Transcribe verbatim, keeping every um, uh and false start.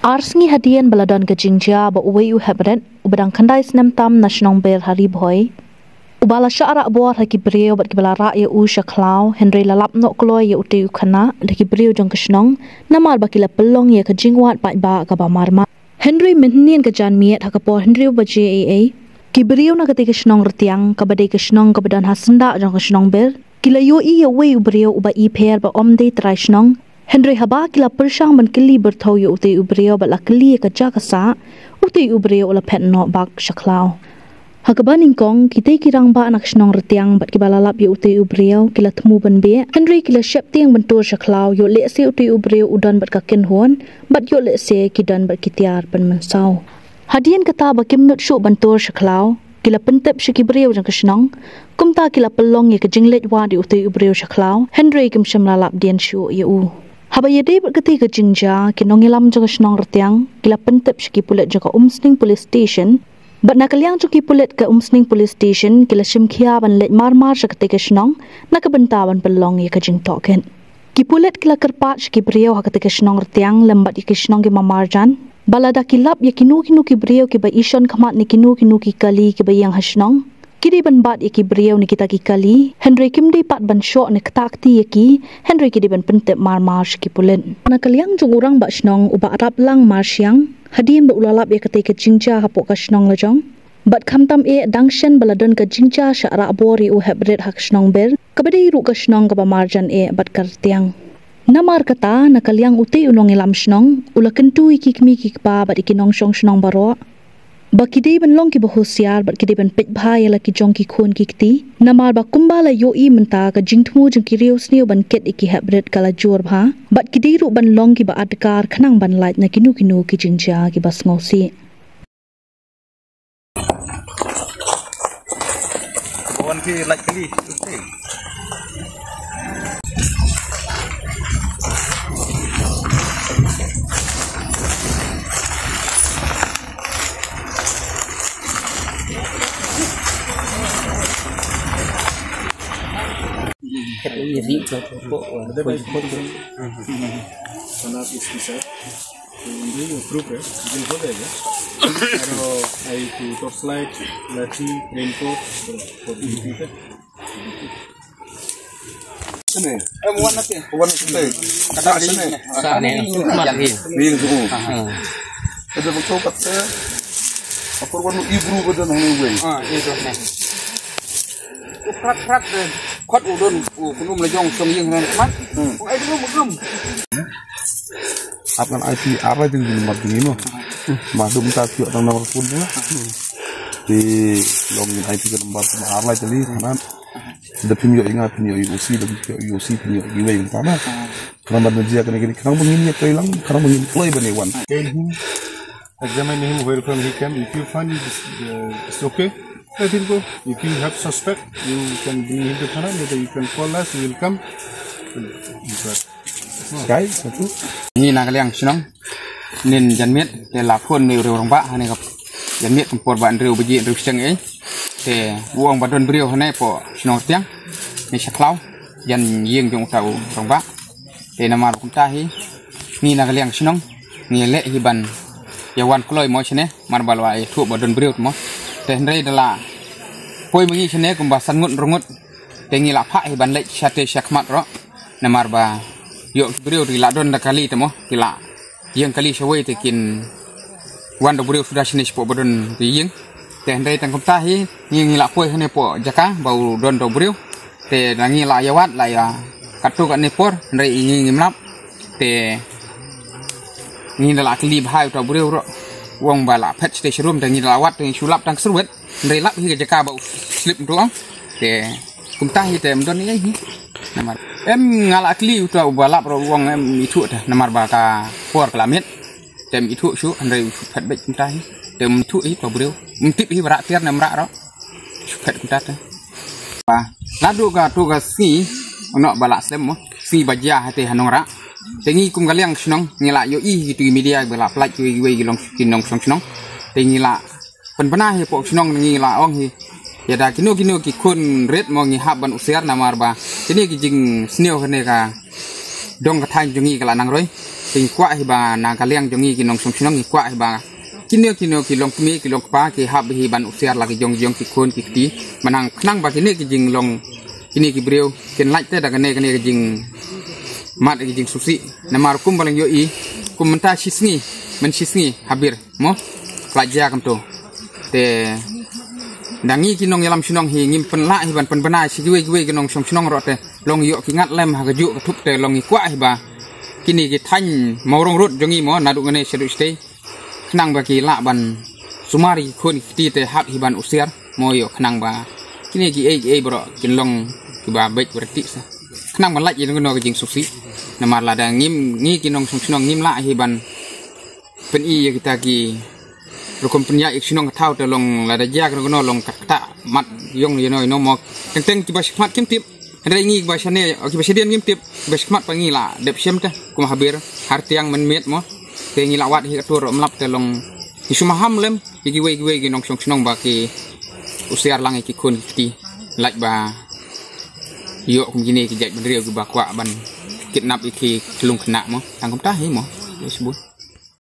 Ar sngi hadien ba la don ka jingjia ba uwei u heprit uba dang khyndai snem tam na shnong Ber ha Ri Bhoi, uba la shah rah bor ha ki briew bad kiba la rah ïa u sha khlaw, hynrei la lap noh kloi ïa utei u khynnah da ki briew jong ka shnong, namar ba ki la pynlong ïa ka jingwad paidbah kaba marmar. Hynrei mynhynnin ka janmiet ha ka por hynriew baje eiei, ki briew na katei ka shnong Rtiang, kaba dei ka shnong kaba don ha syndah jong ka shnong Ber, ki la ïohi ïa uwei u briew uba i pher ba ym dei trai shnong. Hynrei haba ki la pyrshang ban kylli byrthaw ïa utei u briew bad la kylli ïa ka jaka sah, utei u briew u la phet noh bak sha khlaw. Ha kaba nyngkong, kitei ki rangbah na ka shnong Rtiang bad kiba la lap ïa utei u briew ki la thmu ban beh, hynrei ki la sheptieng ban tur sha khlaw, ïoh lehse utei u briew u don bad ka kynhun, bad ïoh lehse ki don bad ki tiar pynmynsaw. Hadien kata ba kim nud shuh ban tur sha khlaw, ki la pyntip sha ki briew jong ka shnong. Kumta ki la pynlong ïa ka jingleit wad ïa utei u briew sha khlaw, hynrei kim shym la lap dien shuh ïa u. Haba ïadei bad katei ka jingjia, ki nongïalam jong ka shnong Rtiang ki la pyntip sha ki pulit jong ka Umsning Police Station. Bad na ka liang jong ki pulit ka Umsning Police Station, ki la shim khia ban leit marmar sha katei ka shnong na ka bynta ban pynlong ïa ka jingtohkit. Ki pulit ki la kyrpad sha ki briew ha katei ka shnong Rtiang lem bad ïa ki shnong ki mamarjan ba lada ki lap ïa kino kino ki briew kiba i shon khmat ne kino kino ki kali kiba ïeng ha shnong, ki dei ban bat ïa ki briew ne kita ki kali, hynrei kim dei pat ban shoh ne ktah kti ïa ki, hynrei ki dei ban pyntip marmar sha ki pulit. Na ka liang jong u rangbah shnong uba Raplang Marshiang, hadien ba u la lap ïa katei ka jingjia hapoh ka shnong lajong, bad khamtam eh dang shen ba la don ka jingjia shah rah bor ïa u heprit ha ka shnong Ber, kaba dei ruh ka shnong kaba marjan eh bad ka Rtiang. Namar kata, na ka liang utei u nongïalam shnong u la kyntu ïa ki kmie ki kpa bad ïa ki nongshong shnong baroh ba ki dei ban long kiba husiar bad ki dei ban peit bha ïa la ki jong ki khun ki kti. Namar ba kumba la ïohi mynta, ka jingthmu jong ki riewsniew ban kit ïa ki heprit ka la jur bha, bad ki dei ruh ban long kiba adkar khnang ban lait na kino kino ki jingjia kiba sngewsih. Wan ki lait kali. Ini. Em, wan nanti. Wan nanti. Kata ini. Sa ni. Mat lagi. Ini tu. Ada betul kata. Apa wan ibru pada nang ni wei. Ah, itu ni. Krat krat de. Khat u don u kunum la jong song ïing nan mat. Ai dulu mugum. Ap ngan ai phi ar lai jong ki number jong ngi mo. Ma dum ta phi tang number phone mo. Te long ngin ai phi ka number ma ar lai jali khanan. Da phim ïoh ïa nga phim ïoh ïa u C, da phim ïoh ïa u C phim ïoh ïa wei ta na. Khnang ban jia kane kane khnang ban ngin ïa kloi lang khnang ban ngin kloi ban ïa wan. Examine him wherever he came. If you find it is, uh, it's okay, let him go. If you have suspect, you can bring him to thana. Later you can call us. We will come. Sky, satu. Ngi na ka liang shnong. Nin janmiet te la phone ne u rangbah hane ka janmiet kum por ba hynriew baje hynriew shiteng ei. Te u ong ba don briew hane po shnong Rtiang. Ne sha khlaw jan ïing jong uta u rangbah. Te namar kumta hi ngi na ka liang shnong ngi leh hi ban ïa wan kloi mo shane mar ba la ïathuh ba don briew mo. Te hynrei da la poi ma ngi shane kumba san ngut hynriew ngut. Te ngi la phah hi ban leit sha te sha khmat ruh namar ba ïoh ki briew te ki la don da kali te mo ki la ïeng kali shawei te kin wan da u briew suda shane shapoh ba don ki ïing. Te hynrei tang kumta hi ngi ngi la poi hane poh jaka ba u don da u briew. Te da ngi la ïa wad la ïa katto katne por hynrei ngi ngim lap. Te ngi da la kylli bha ïa uta u briew ruh u ong ba la phet sha te sha rum te ngi da la wad te ngi shu lap tang syrwet. Hynrei lap hi ka jaka ba u slip ntu ong. Te kumta hi te ym don ei hi. Namar em nga la kylli uta uba lap ruh u ong em ithuh te namar ba ka por ka la miet. Te ym ithuh shuh hynrei u shu phet beit kumta hi. Te ym ithuh hi uta u briew. Ym tip hi ba rah tiar ne ym rah ruh. Shu phet kumta te. Ba la duh ka tu ka sngi u noh ba la slem mo. Sngi ba jia ha te ha Nongrah. Te ngi kum ka liang shnong ngi la ïohi hi tu media ba la pynlait kiwei kiwei ki long ki nongshong shnong. Te ngi la pynbna hi poh shnong ngi la ong hi. Ïa da kino kino ki khun rit mo ngi hap ban usiar namar ba kine ki jingsniew kane ka dong ka thaiñ jong ngi ka la nang roi. Te ngi kwah hi ba na ka liang jong ngi ki nongshong shnong ngi kwah hi ba kino kino ki long kmie ki long kpa ki hap hi ban husiar la ki jong jong ki khun ki kti. Ba nang khnang ba kine ki jinglong kine ki briew kin lait te da kane kane ki jingmat ki jingsngewsih. Namar kum ba la ïohi kum mynta shisngi, myn shisngi habir mo, ka la jia kumto. Te da ngi ki nongïalam shnong hi ngim pynlah hi ban pynbna sha kiwei kiwei ki nongshong shnong ruh te long ïoh ki ngat lem ha kajuh ka thup te long ngi kwah hi ba kine ki thaiñ Mawrong Road jong ngi mo, naduh ngane shaduh shatei, khnang ba ki lah ban sumar ïa ki khun ki kti te hap hi ban husiar mo, ïoh khnang ba kine kiei kiei baroh kin long kiba beit ba rtieh sa, khnang ban lait ïa kano kano ka jingsngewsih. Namar lada ngim, ngi ki nongshong shnong ngim lah hi ban pyni ïa kita ki rukom pynïaid ïa ki shnong ka thaw te long lada jia kano kano long kat kata mat ïong ïa no ïa no mo. Teng teng kiba shakhmat kim tip. Hynrei ngi kiba shane, kiba shadien ngim tip, kiba shakhmat pa ngi la dep shem te kum habir, har tiang mynmiet mo. Te ngi la wad hi ka tur ym lap te long ngi shu maham lem ïa kiwei kiwei ki nongshong shnong ba ki husiar lang ïa ki khun ki kti, lait ba ïoh kum kine ki jait bynriew kiba kwah ban kidnap ïa ki khlung khynnah mo. Tang kumta hi mo. Ïa shibun.